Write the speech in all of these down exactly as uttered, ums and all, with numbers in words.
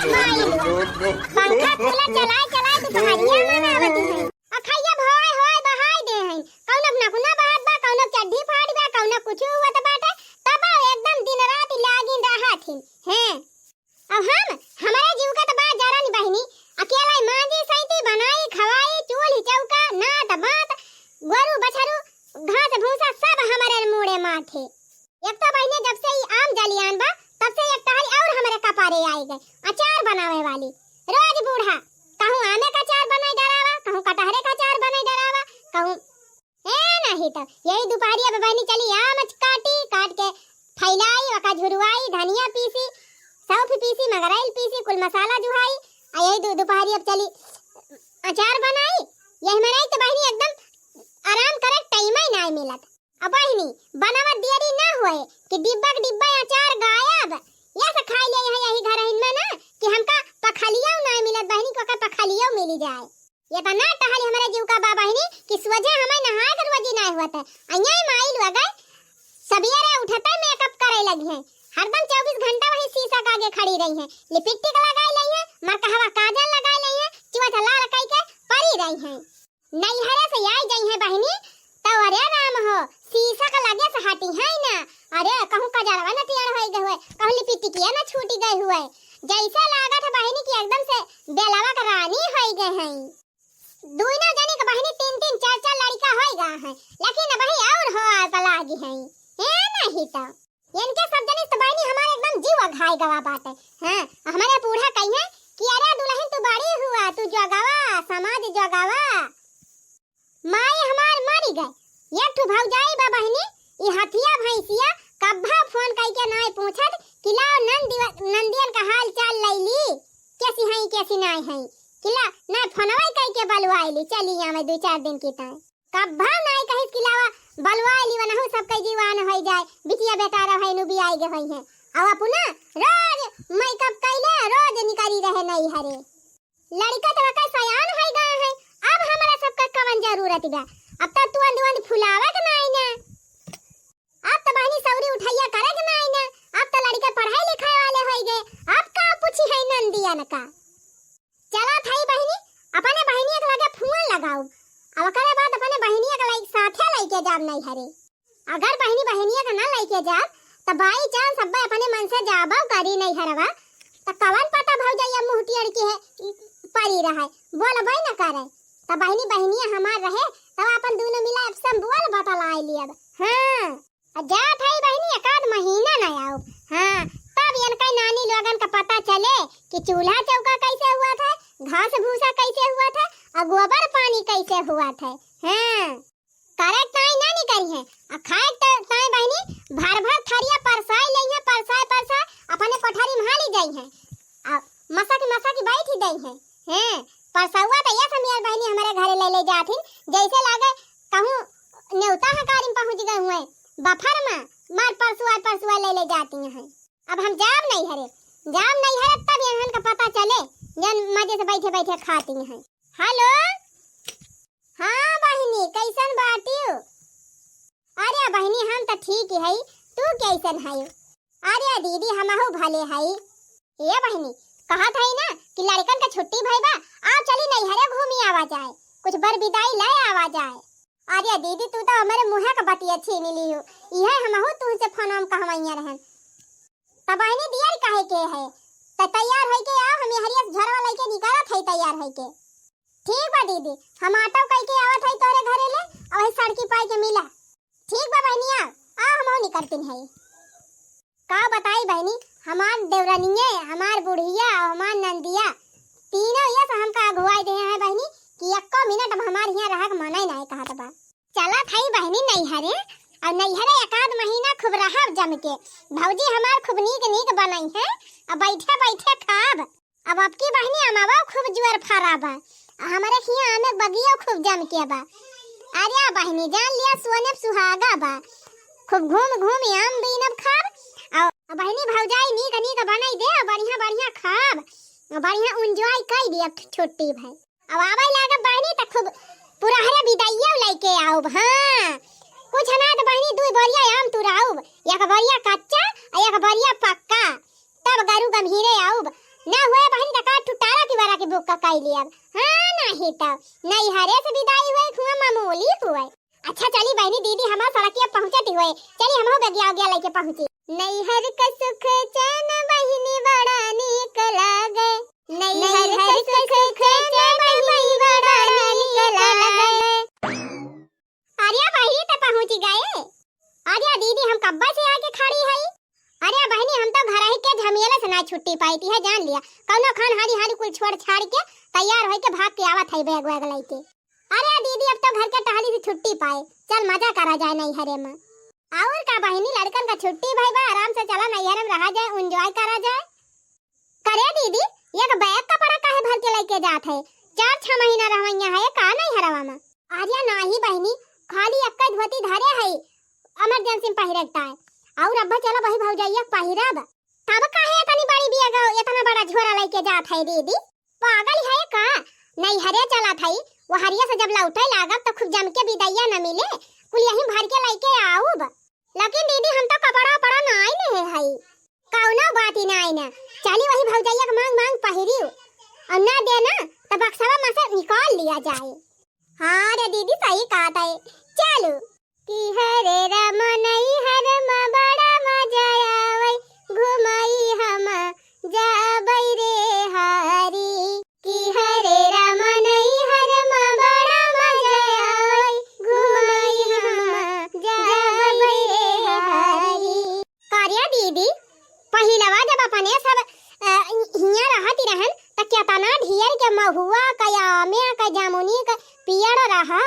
माई, पंखा कूलर चलाए चलाए दुपहरिया मनावत हैं। अखैया भोए होए बहाई दे हैं। कौनो नकुना बहात बा, कौनो चड्ढी फाड़ बा, कौनो कुछ हुआ त बाटे, तब एकदम दिन रात लागिन रहत ही। हैं। अब हम, हमरे जीव का त बा जरन बहिनी, अकेला मांजी सैती बनाई खवाई, चूल्ही चौका, नात बात, गोरू बछरू, घास भूसा सब हमरे मूड़े माथे। एक तो बहिनी जब से ई आम जलियान बा, तब से एक टहरी और हमरे कपारे आई गए, अचार बनावे वाली। रोज बूढ़ा, कहूँ आमे का अचार बनाई डरावा, कहूँ कटहरे का अचार बनाई डरावा, कहूँ ए नहीं तो यही दुपहरिया पे बहिनी चली आम काटी, काट के फैलाई, ओका झुरवाई, धनिया पीसी, सौंफ पीसी, मगरैल पीसी, कुल मसाला जुहाई, आ यही दु-, दुपहरिया पे चली अचार बनाई। यही में नहीं तो बहिनी एकदम आराम करे टाइम ही नहीं मिलत। अब बहिनी बनावत देरी ना होए कि डिब्बा के डिब्बा अचार गायब। यस खाई ले है यही घर में ना कि हमका पखलियो नहीं मिलत बहिनी, को के पखलियो मिली जाए। एतना टहल हमरे जीव का बा बहिनी कि सोझे हमें नहाए के रोजी नाय हुआ था। अइया माई लोग सबेरे उठते मेकअप करे लगी हैं, हरदम चउबीस घंटा वही शीशा के आगे खड़ी रही हैं, लिपस्टिक लगाई लई हैं, मरकहवा काजल लगाई लई हैं, चुआ लाल कई के परी रही हैं। नैहरे से आई जाई हैं बहिनी, तो अरे राम हो, शीशा के लगे से हटी है ना। अरे कहूँ कजरवा न टियार होई गए हुए, कहूँ लिपस्टिकिया न छूटी गए हुए, जैसे लागत है बहिनी कि एकदम से बेलवा के रानी होई गए हैं। दुइनो जनी के बहिनी तीन तीन चार चार लड़का होई गा है, लेकिन अबही और हो आए पलागी है। ए नहीं तो इनके सब जनी तो बहिनी हमारे एकदम जीव घाय गवा बाटे। हाँ, हमारे बूढ़ा कही है कि अरे दुल्हन तू बड़ी हुआ, तू जगावा, समाज जगावा। माई हमार मरी गए, एक ठो भौजाई बा बहिनी, ई हथिया भैंसिया कब्बा फोन कई के नाय पूछत कि लाओ नंदिया, नंदियन का हाल चाल लैली, कैसी हैं कैसी नाय हैं, कि ला नाय फोनवा कई के बलवाइली, चली आवे दुई चार दिन की ताई। कब्बा नाय कहिस कि लावा बलवाइली, वनहु सब कई जीवान होई जाए, बिटिया बेटा रहे नु बियाई गे होई हैं। अब अपना रोज मेकअप कैले रोज निकली रहे नैहरे। लड़का तो वका सयान होई गए हैं, अब हमरा सबका कवन जरूरत बा? अब तो तुरंत तुरंत फुलावे के नाई ना, अब तो बहिनी सौरी उठैया करे के नाई ना, अब तो लड़का पढ़ाई लिखाई वाले होई गए, अब का पूछी है नंदियन का? चला थाई बहिनी, अपने बहिनिया के लगे फोन लगाओ, अब ओकरे बाद अपने बहिनिया के लाइक साथे लइके जाब नैहरे। अगर बहिनी बहिनिया के ना लइके जाब, त बाई चांस अब्बे अपने मन से जाबो करी नैहरवा, त कवन पता भौजैया मुँह टियड़ के है, परी रहे, बोलबे न करे। त बहिनी बहिनिया हमार रहे, तब अपन दुनो मिला एप्सम बोल बतलाए लियब। हाँ, आ जात है बहिनी, एक आध महीना न आओ। हाँ, तब इनका नानी लोगन का पता चले कि चूल्हा चौका कैसे हुआ था, घास भूसा कैसे हुआ था, और गोबर पानी कैसे हुआ था। हाँ। करे ताई ना निकरी है, आ खाए त-, ताई बहिनी भर भर थरिया परसाई लई है, परसाई परसाई अपने कोठरी में हाली जाई है, आ मसा की मसा की बैठी जाई है। हैं, परसौआ त ये समियार बहिनी हमारे घरे ले ले जाथिन, जैसे लागे कहूँ नेवता हकारी में पहुँच गए हुए, बफर में मार परसुआ परसुआ ले ले जाती हैं। अब हम जाब नैहरे, जाब नैहरे तब इनहन का पता चले, जन मजे से बैठे बैठे खाती हैं। हेलो, हाँ बहिनी, कैसन बाटियो? अरे बहिनी, हम त ठीक हई, तू कैसन हई? अरे दीदी, हमहू भले हई। ए बहिनी, कहत हई ना कि लड़कन के छुट्टी भई बा, आ चली नैहरे घूमी आवा जाए, कुछ बर बिदाई ले आवा जाए। अरे दीदी, तू तो हमरे मुँहे के बतिया छीन लिहू, इहे हमहू तुहसे फोनवा में कहवैया रहन। त बहिनी दियर काहे के है? त तैयार होई के आओ, हम हरिया से झरवा लइके निकलत हई तैयार होई के। ठीक बा दीदी, हम ऑटो कई के आवत हई तोरे घरे ले, अउ वही सड़की पाई के मिला। ठीक बा बहिनिया, आ हमहू निकलतिन हई। का बताई बहिनी, हमार देवरनिये, हमार बुढ़िया अउ हमार नंदिया, तीनों ये से हमका अगुवाई दे हैं बहिनी कि एको मिनट अब हमार हियाँ रहे के मनई नाय कहत बा। चलत हई बहिनी नैहरे, अउ नैहरे एक आध महीना खूब रहब जम के। भौजी हमार खूब नीक नीक बनई है, अउ बैठे बैठे खाब। अब अबकी बहिनी अमवा खूब जुअर फरा बा, अउ हमरे हियाँ आमे बगियो खूब जम के बा। अरे बहिनी जान लिया सोने सुहागा बा, खूब घूम घूम आम बीनब खाब। अउ बहिनी भौजाई नीक नीक बनई दे, अउ बढ़िया बढ़िया खाब, अउ बढ़िया enjoy कई दिया छुट्टी भई। अब आवे लागे बहिनी त खूब पुरहरे बिदाइयो लइके आउब। हाँ, कुछ ना त बहिनी दुई बोरिया आम तुराउब, एक बोरिया कच्चा अउ एक बोरिया पक्का, तब गरु गम्हीरे आउब। ना हुए बहिनी, त का ठुटारा की बरा के बुक का कई लियब। हाँ, नाही त नैहरे से विदाई हुए, हुआ मामूली हुए। अच्छा चली बहिनी, दीदी हमार सड़किया पहुँचत हुए, चली हमहू बेगिया उगिया लेके पहुँची। नैहर का सुख चैन बहिनी बड़ा नीक लागे, नैहर का सुख चैन बहिनी बड़ा नीक लागे। अरे बहिनी, त पहुँच गए। अरे दीदी, हम कब्बे से आके खड़ी हई। अरे बहिनी, हम तो घर ही के झमेले से ना छुट्टी पाई थी है, जान लिया। कौनो खान हारी हारी कुल छोड़ छाड़ के तैयार होई के भाग के आवत है बैग वैग लेके। अरे दीदी, अब तो घर के टहली से छुट्टी पाए, चल मजा करा जाए नैहरे में। और का बहिनी, लड़कन का छुट्टी भई बा, आराम से चला नैहरे में रहा जाए, enjoy करा जाए। करे दीदी, एक बैग कपड़ा काहे भर के लेके जात है? चार छह महीना रहवइया है का नैहरवा में? अरे नाही बहिनी, खाली एक्कै धोती धरे है, emergency में पहिरे के ताय। और अब्बा चला वही भौजैया के पहिरब। तब काहे इतनी बड़ी बैग, इतना बड़ा झोरा लेके जात है दीदी? पागल है का? नैहरे चलत है, वहरिया से जब लौटे लागब तो खूब जम के बिदैया न मिले, कुल यहीं भर के लेके आऊब। लेकिन दीदी, हम तो कपड़ा उपड़ा नाई लेहे हई। कौनो बात ही नाई ना, चली वही भौजैया के मांग मांग पहिरियो, और ना दे ना तो बक्सवा में से निकाल लिया जाए। हाँ रे दीदी, सही कहत है, चलो। कि हरे राम नैहर में बड़ा मजा आवे, घुमाई हम जाबै रे हरी। कि हरे राम नैहर में बड़ा मजा आवे, घुमाई हम जाबै रे हरी। कारिया दीदी, पहिलवा जब अपने सब, अ, हियां रहती रहन, त केतना ढेर के महुआ क, आमे क, जामुनी क पेड़ रहा।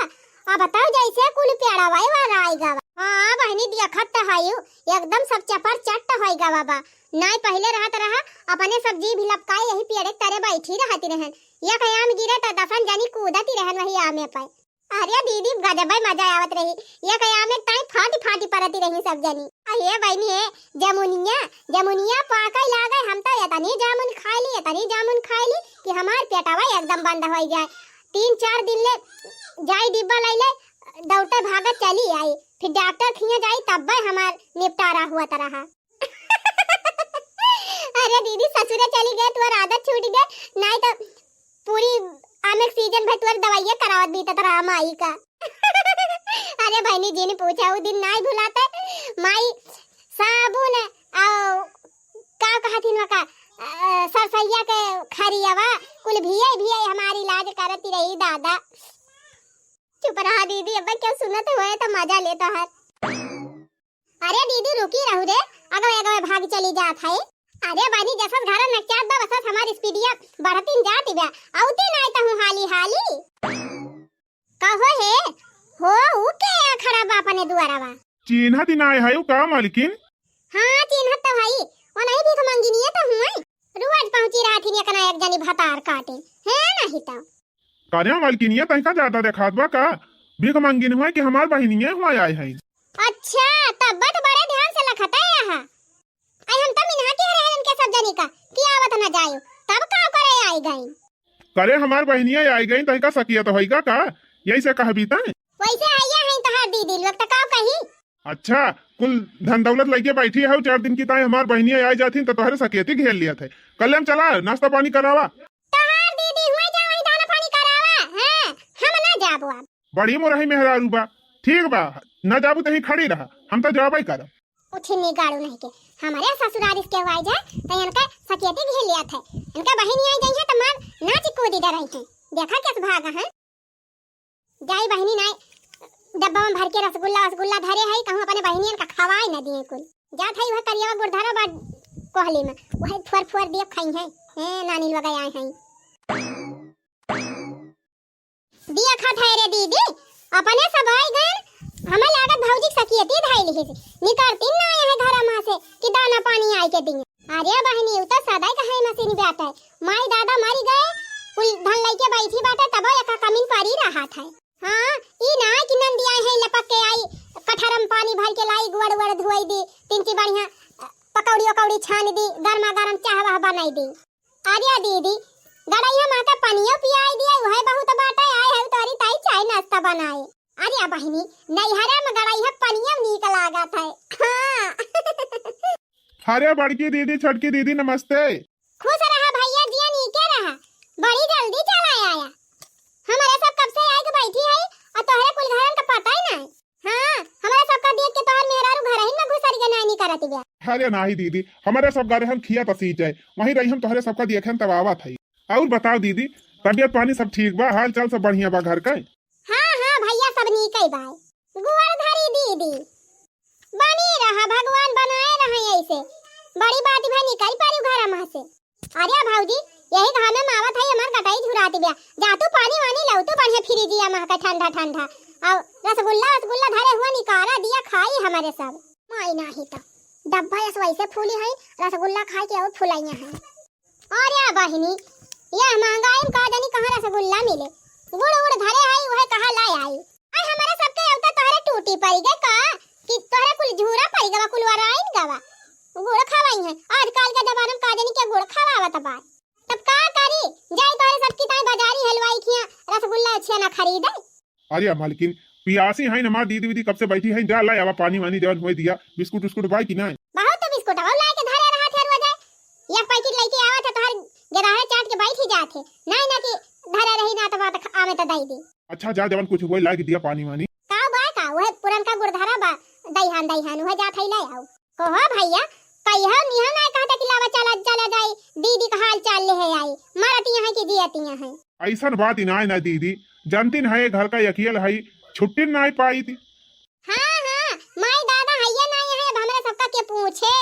अब तो जैसे कुल पेड़वा वराई गवा। हाँ बहिनी, देखत त हयू, एकदम सब चपर चट्ट होई गवा बा। नाई पहिले रहत रहा, अपने सब जीभ लपकाए यही पेड़े के तरे बैठी रहती रहन। एक आम गिरे त दसन जनी कूदती रहन वही आमे पे। अरे दीदी, गजबै मजा आवत रही। एक आमे ताई फाटी फाटी परती रही सब जनी। अरे बहिनी, हे जमुनिया, जमुनिया पाकै लागे, हम तो एतनी जामुन खाइली, एतनी जामुन खाइली कि हमार पेटवा एकदम बंद होइ जाए। तीन चार दिन ले जाई डिब्बा लैले, दौड़ते भागत चली आई, फिर डॉक्टर खिया जाई, तब्बै हमार निपटारा हुआ तरह। अरे दीदी, ससुरे चली गए, तोर आदत छूट गए, नाई तो पूरी आमे के सीजन भर तोर दवाइये करावत बीतत रहा माई का। अरे बहिनी, जिन पूछा, उ दिन नाई भुलाते। माई साबुन, आ, का कहथिन वका, आ, सरसैया के खरियावा, कुल भियाई भियाई हमार इलाज करती रही दादा। चुप रहा दीदी, अब क्यों सुनत हुए तो मजा लेता है। अरे दीदी, रुकी रहू रे, अगवे अगवे भाग चली जात है। अरे बहिनी, जसस घर में चाट बा, बसस हमार स्पीडिया बढ़ती जाती बा, औती नाई तहूँ हाली हाली। कहो हे, हो, उ के आ खड़ा बा अपने दुआरवा? चिन्हत ही नाई है, उ का मालकिन? हाँ, चिन्हत तो हई, वो नहीं भीख मंगिनिये तो हुए। रोज पहुँची रहथिन एक ना एक जनी भतार काटे, है नहीं तो। कारे मालकिनिया तनिका ज्यादा देखात बा का? भीख मंगिन हुआ कि हमार बहिनिया हुआ आए हैं। अच्छा, तब तो बड़े ध्यान से लखत है यहाँ। आई हम तो मिनहा के रहन के सब जनी का कि आवत न जायो, तब का करे आई गई। करे हमार बहिनिया आई गई, तनिका सकिया तो होइगा का? यही से कहबी तै। वैसे आइया हैं तोहार दीदी लोग तो का कही? अच्छा, कुल धन दौलत लइके बैठी हौ, चार दिन की ताई हमार बहिनिया आइ जाथिन त तोहरे सकेती घेर लियत है। कल्याण चला, नाश्ता पानी करावा। तोहार दीदी हुए जा वही दाना पानी करावा, हाँ, हम ना जाबो अब। बड़ी मोरही मेहरारू बा, ठीक बा, ना जाबू तहीं खड़ी रहा, हम तो जाबे करब। उठिनी गाड़ू नहीं के, हमारे ससुराल इसके हुआ जा, त इनका सकेती घेर लियत है। इनका बहिनी आई गई है त मार नाच कूदी डराई है। देखा कैसे भागा है। जाई बहिनी नाई, डब्बा में भर के रसगुल्ला, रसगुल्ला धरे है, कहूँ अपने बहिनियन का खवाई न दिए कुल। जात है वह करियावा गुड़धरा बा कोहली में, वह फोर फोर दिए खाई है। हे नानी लोग आए हैं। दिया खात है रे दीदी, अपने सब आई गए, हमें लागत भौजी के सकियती धाई लिही से, निकलती ना आए है घर में से कि दाना पानी आए के दिए। अरे बहिनी, उ तो सदाई का है मशीन बाटे। माई दादा मरी गए, कुल धन लइके बैठी बाटे, तबो एका कमीन परी रहत है। हाँ, ई ना कि नंदी आई है लपक के आई, कठरम पानी भर के लाई, गुड़ वड़ धोई दी, तिनकी बढ़िया, अ, पकौड़ी उकौड़ी छान दी, गर्मा गर्म चाह वाह बनाई दी। अरे दीदी, गड़ैया माँ का पनियो पियाई दिया, वह बहुत बाटे, आए है तोरी ताई चाय नाश्ता बनाए। अरे बहिनी, नैहरे में गड़ैया पनियो नीक लागत है। हाँ। अरे बड़की दीदी, छोटकी दीदी, नमस्ते। खुश रहा भाई, बड़ी जल्दी चला आया। हमरे सब कब से आइके बैठी है और तोहरे कुल घरन का पता ही ना है। हाँ, हमरे सबका देख के तोहर मेहरारू घर ही में घुसर के नानी करत बिया। अरे नाही दीदी, हमरे सब घरे हम खिया त सींचे, वहीं रही हम तोहरे सबका देखे तब आवत है। और बताओ दीदी, तबियत पानी सब ठीक बा, हाल चाल सब बढ़िया बा घर का? हाँ, हाँ भैया, सब नीक ही बा। गुड़ धरी दीदी, बनी रहा, भगवान बनाए रहे ऐसे। बड़ी बात भा निकल पारी घर में से। अरे भौजी, यही घामे में आवत है हमार गटाई झुरात बिया। जा तू पानी वानी लाऊ तू बढ़िया फ्रिजिया में का ठंडा ठंडा। और रसगुल्ला, रसगुल्ला धरे हुआ निकारा दिया खाई हमरे सब। माई नाही तो डब्बा यस वैसे फूली है, रसगुल्ला खाए के और फुलाइया है। अरे बहिनी, यह महंगाई में का जानी कहाँ रसगुल्ला मिले। गुड़ उड़ धरे आई, वह कहाँ ला आई। आई हमारे सबके अवता तोहरे टूटी पड़ी गए का, कि तोहरे कुल झूरा पड़ी गवा, कुल वराइन गवा। गुड़ खवाई है, आजकल के जमाना में का जानी के गुड़ खवावत बा। तब का करी, जाई तोहरे सबकी ताई बाजारी हलवाई खिया रसगुल्ला छेना खरीदे। अरे मालकिन, पियासी है ना माँ, दीदी वीदी कब से बैठी है, जा ला आवा पानी वानी जवन हुए दिया, बिस्कुट उस्कुट बा कि ना? बहुत तो बिस्कुट अब लाए के धरे रहा थे रोज, एक पैकेट लेके आवा था तोहर गेदाहे चाट के बैठ ही जात है, नहीं ना कि धरे रही ना तो बात ख-, आवे तो दई दी। अच्छा जा जवन कुछ हुए ला के दिया पानी वानी। का बा का, वह पुरनका गुड़ धरा बा, दईहान दईहान, वह जात है ले आओ। कहो भैया, कहियो निहा ना कहते कि लावा चला, चला जाई, दीदी का हाल चाल ले है आई, मरती हैं कि जियती हैं। ऐसन बात ही नाय ना दीदी, जानती न है घर का यकियल है, छुट्टी नाय पाई थी। हाँ, हाँ, माई दादा हइये नाय है, अब हमरा सबका के पूछे।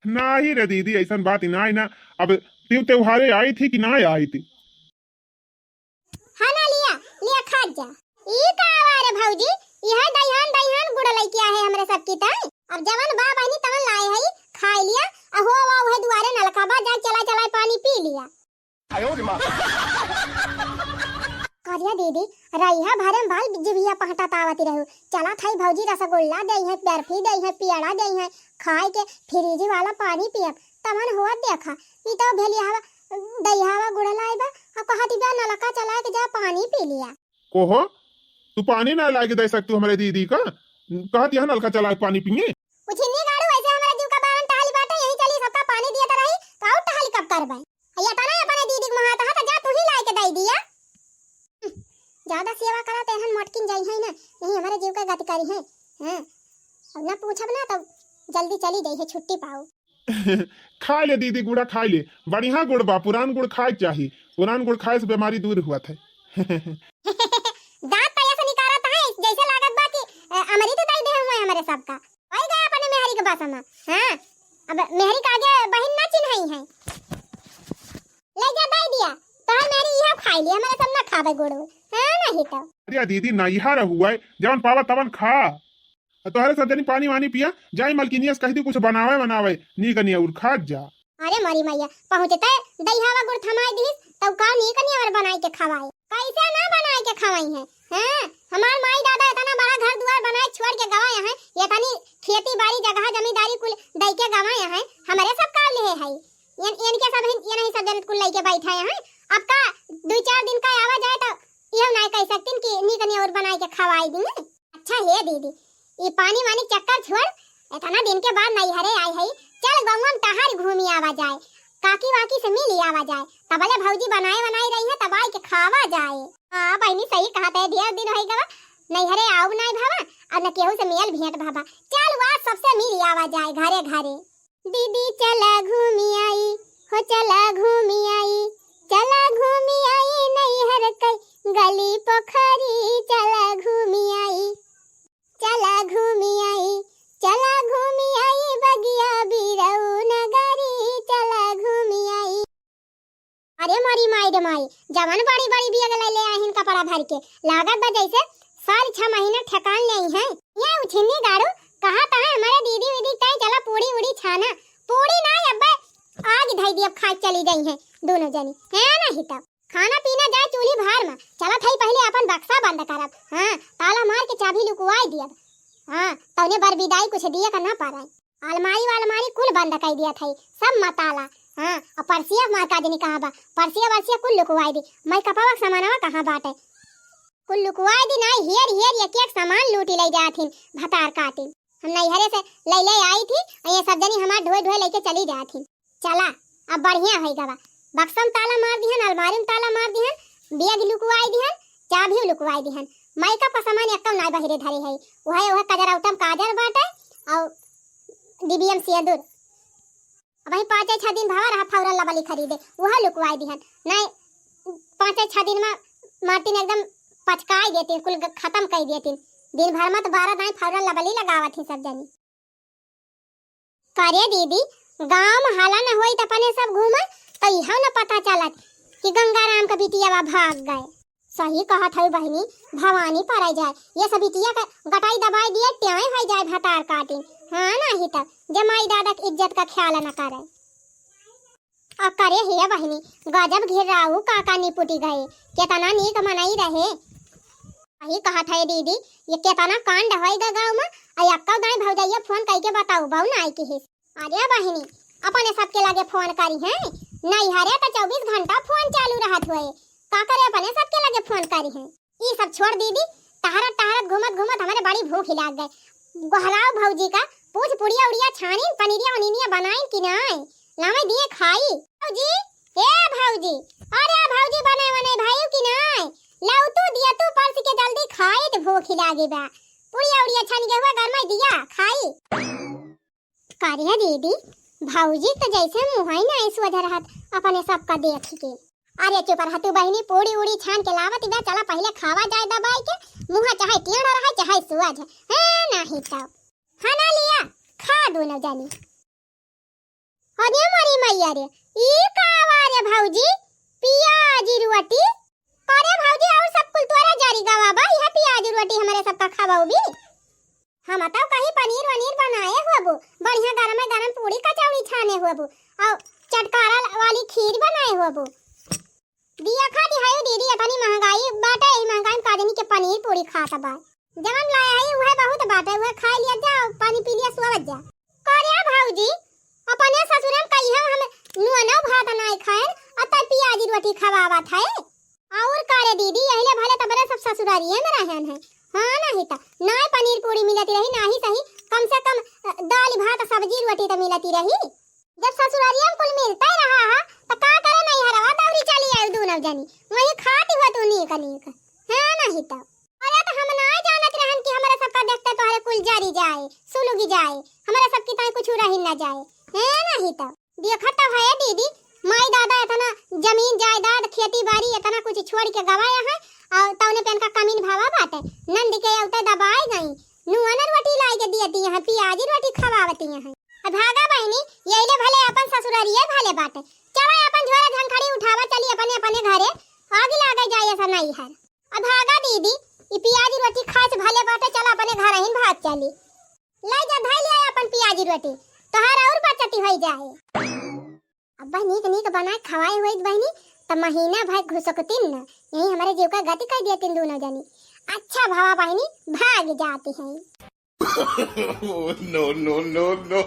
नाही रे दीदी, ऐसन बात ही नाय ना, अब तीव त्योहारे आई थी कि नाय आई थी? हाँ ना लिया, लिया खा जा। ई का आवा रे भौजी, यह दईहान दईहान गुड़ लइके आहे हमरे सबकी ताई। अब जवन बा बहिनी तवन लाए हई, खाई लिया। आ हो वा उहे दुआरे नलका बा, जा चला चला पानी पी लिया। करिया दीदी, रहिया भरे में बाल जिभिया पहटा तावती रहू। चला थाई भौजी रसगुल्ला दे है, बर्फी दे है, पेड़ा दे है, खाए के फ्रिज वाला पानी पियब। तवन हुआ देखा, ई तो भेलिया हवा, दईहावा गुड़ लाए बा, आ कहती बा नलका चलाए के जा पानी पी लिया। कोहो, तू पानी ना लाके दे सकतू हमरे दीदी का? कहत यहाँ नलका चला के पानी पिए। उछिन्नी गाड़ू, ऐसे हमरे जीव का बारन टहली बाटे, यही चली सबका पानी दिए तो रही, तो और टहली कब करबे? ये तना अपने दीदी के मुहात हा, तो जा तू ही लाके दे दिया। ज्यादा सेवा करा तो एहन मोटकिन जाई है ना, यही हमरे जीव का गति करी है। हाँ, अब ना पूछब ना तो जल्दी चली जाई है, छुट्टी पाओ। खाए ले दीदी, गुड़ा खाए ले, बढ़िया गुड़ बा, पुरान गुड़ खाए के चाही, पुरान गुड़ खाए से बीमारी दूर हुआ थे। दांत तो ऐसे निकारत है, जैसे लागत बा कि, अ, अमृत दे दे हुए हमारे सबका। वही गया अपने मेहरी के बस में। हाँ, अब मेहरी के आगे बहिन ना चिन्हई है। ले जा दे दिया, तोहर मेहरी इहो खाई ली, हमारे सब ना खावे गुड़। हाँ, नहीं तो। अरे दीदी, नैहर हुआ है, जवन पावा तवन खा। आ तोहरे सब जनी पानी वानी पिया, जाई मलकिनिया से कह दी कुछ बनावे बनावे, नीक निया और खात जा। अरे मोरी मैया, पहुँचते दहियावा गुड़ थमाई दीस, तब का नीक निया और बनाई के खवाई? कैसे ना बनाई के खवाई है? हैं? हमार माई दादा इतना बड़ा घर दुआर बनाए छोड़ के गवाए हैं, ये तनी खेती बाड़ी जगह जमींदारी कुल दई के गवाए हैं, हमरे सब का लिहे है? ये, इनके सब ही, ये नहीं सब जन कुल लेके बैठा है। अब का दुई चार दिन का आवा जाए तो यह ना कह सकतीन कि नीक निया और बनाई के खवाई दी। अच्छा हे दीदी, ई पानी वानी चक्कर छोड़, इतना दिन के बाद नैहरे आई है, चल गौवा में टहर घूमी आवा जाए, काकी वाकी से मिली आवा जाए, तबले भौजी बनाए बनाई रही है, तब आई के खावा जाए। हाँ बहिनी, सही कहा तै, ढेर दिन होई गवा, नैहरे आऊ नाई भावा, और न केहू से मेल भेंट भावा, चल वा सबसे मिली आवा जाए घरे घरे। दीदी चला घूमी आई, हो चला घूमी आई, चला घूमी आई नैहर कई गली पोखरी, चला घूमी आई, चला घूमी आई, चला घूमी आई बगिया बिरऊ नगरी, चला घूमी आई। अरे मोरी माई रे माई, जवन बड़ी बड़ी बैग ले ले आहिन कपड़ा भर के, लागत बा जैसे साल छह महीना ठेकान ले आई हैं। ये उछिन्नी गाड़ू, कहा था हमारे दीदी वीदी तय चला पूड़ी उड़ी छाना, पूड़ी ना अब्बे आग धई दी, अब खाए चली गई हैं दोनों जनी, है नहीं तब। खाना पीना जाए चूल्ही भार में, चला थई पहले अपन बक्सा बंद करब, हाँ, ताला मार के चाबी लुकवाई दियब, हाँ, तौने बर विदाई कुछ दिए का ना पाराई। अलमारी वालमारी कुल बंद कई दिया थई, सब मताला। हाँ, और परसिया मार का जनी कहाँ बा? परसिया वरसिया कुल लुकवाई दी। मेकअपवा के सामानवा कहाँ बाटे? कुल लुकवाई दी, नाई हेर हेर एक एक सामान लूटी ले जाथिन, भतार काटिन। हम नैहरे से ले ले आई थी, और ये सब जनी हमार ढोए ढोए लेके चली जाथिन। चला, अब बढ़िया होई गवा, बक्सा में ताला मार दिहन, अलमारी में ताला मार दिहन, bag लुकवाई दिहन, चाबियो लुकवाई दिहन। माई का पसमान एक्कौ नाई बहिरे धरे है। उहै, उहै कजरौटा में काजर बाटे और डिबिया में सेंदूर। अबहीं पाँचे छह दिन भवा रहा Fair and Lovely खरीदे, उहै लुकवाई दिहन। नाई, पाँचे छह दिन में मार्टिन एकदम पचकाई देतिन, कुल ग-, खतम कई देतिन। दिन भर में तो बारह दाईं Fair and Lovely लगावत ही सब जनी। करे दीदी, गाँव में हाला न होई त अपने सब घूमे, त इहौ न पता चलत कि गंगाराम का बिटियावा भाग गए। सही कहत हऊ बहिनी, भवानी परै जाए, ये सब बिटिया के गटाई दबाई दिए, ट्याई होइ जाए भतार काटिन। हाँ, नाही त जमाई दादा के इज्जत का ख्याल न करे। आ करे हे बहिनी, गजब घिर्राऊ काका निपुटी गए, केतना नीक मनई रहे। सही कहत है दीदी, ये केतना कांड होई गा गाँव में। आ एक्कौ दाईं भौजइया फोन कइके बताउबौ नाई किहिस। अरे बहिनी, अपने सबके लगे फोन करिहैं, नैहरे त चउबीस घंटा फोन चालू रहत होए, का करे अपने सबके लगे फोन करिहैं। ई सब छोड़ दीदी, टहरत टहरत घूमत घूमत हमरे बड़ी भूख लाग गए। गोहराव भौजी का, पूछ पुड़िया उड़िया छानिन, पनीरिया उनीरिया बनाइन कि नाई, लावे दिए खाई। भौजी, ए भौजी, अरे भौजी बने वने भाई कि नाई, लाउ तू दिया तू परस के जल्दी खाई त भूख लागी बा। पुड़िया उड़िया छान के हुआ गरमाई दिया खाई। करे दीदी, भौजी त जैसे मुँहै नाई सोझ रहत, अपने सबका देख के। अरे चुप रह तू बहिनी, पूड़ी उड़ी छान के लावत बा, चला पहिले खावा जाए दबाई के, मुँह चाहे टेढ़ रहे चाहे सोझ, हैं नाही तो। खाना लिया, खा दोनों जनी। अरे मोरी मैया रे, ई का आवा रे भौजी, पियाजी रोटी, अरे भौजी, और सब कुल तोरे जरी गवा बा, इहे पियाजी रोटी हमरे सबका खवाउबी। हम तो कहीं पनीर वनीर बनाए होबू, बढ़िया गरमे गरम पूड़ी कचौड़ी छाने होबू, और चटकारा वाली खीर बनाए होबू। दिया खा दिहायु दीदी, इतनी महंगाई बाटे, ई महंगाई में का जनी के पनीर पूड़ी खात बा। जवन लाए हई उहे बहुत बाटे, उहे खाई लिया जा, पानी पी लिया, सोवत जा। करे भौजी, अपने ससुरे में कहियो हम नुअनो भात नाई खाएन, अतः पियाजी रोटी खवावत है। और करे दीदी, यहिले भले तबरे सब ससुरारिये में रहेन है। हाँ, नाही त नाई पनीर पूड़ी मिलती रही, नाही सही, कम से कम, अ, दाल भात सब्जी रोटी त मिलती रही। जब ससुरारिये में कुल मिलते रहा है, त का करे नैहरवा दौरी चली आयु दोनों जनी, वहीं खाती हुआ तू नीक नीक। हाँ, नाही त। अरे, त हम नाई जानत रहन कि हमरे सबका देखते तोहरे कुल जरी जाए, सुलुगी जाए, हमरे सबकी ताई कुछ रही न जाए, हैं, नाही त। देखत त है दीदी, माई दादा इतना जमीन जायदाद, खेती बाड़ी, इतना कुछ छोड़ के गवाया है, और तौने पे इनका कमीन भावा बाटे, नंद के औते दबाए गई, नुअन रोटी लाई के दियती हैं, पियाजी रोटी खवावती हैं। अब भागा बहिनी, यहिले भले अपन ससुरारिये भले बाटे, चला अपन झोरा झंखड़ी उठावा, चली अपने अपने घरे, आग लागे जाए ऐसा नैहर। अब भागा दीदी, ई पियाजी रोटी खाए से भले बाटे, चला अपने घर ही भाग चली। ले जा, धई ले अपन पियाजी रोटी, तोहार और बचती होई जाए। अब नीक नीक बना खवाए होइत बहिनी, त महीना भर घुसकतिन न, यही हमरे जीव का गति कर दियतिन दोनों जनी। अच्छा भवा बहिनी, भाग जाती हैं। Oh, no, no, no, no।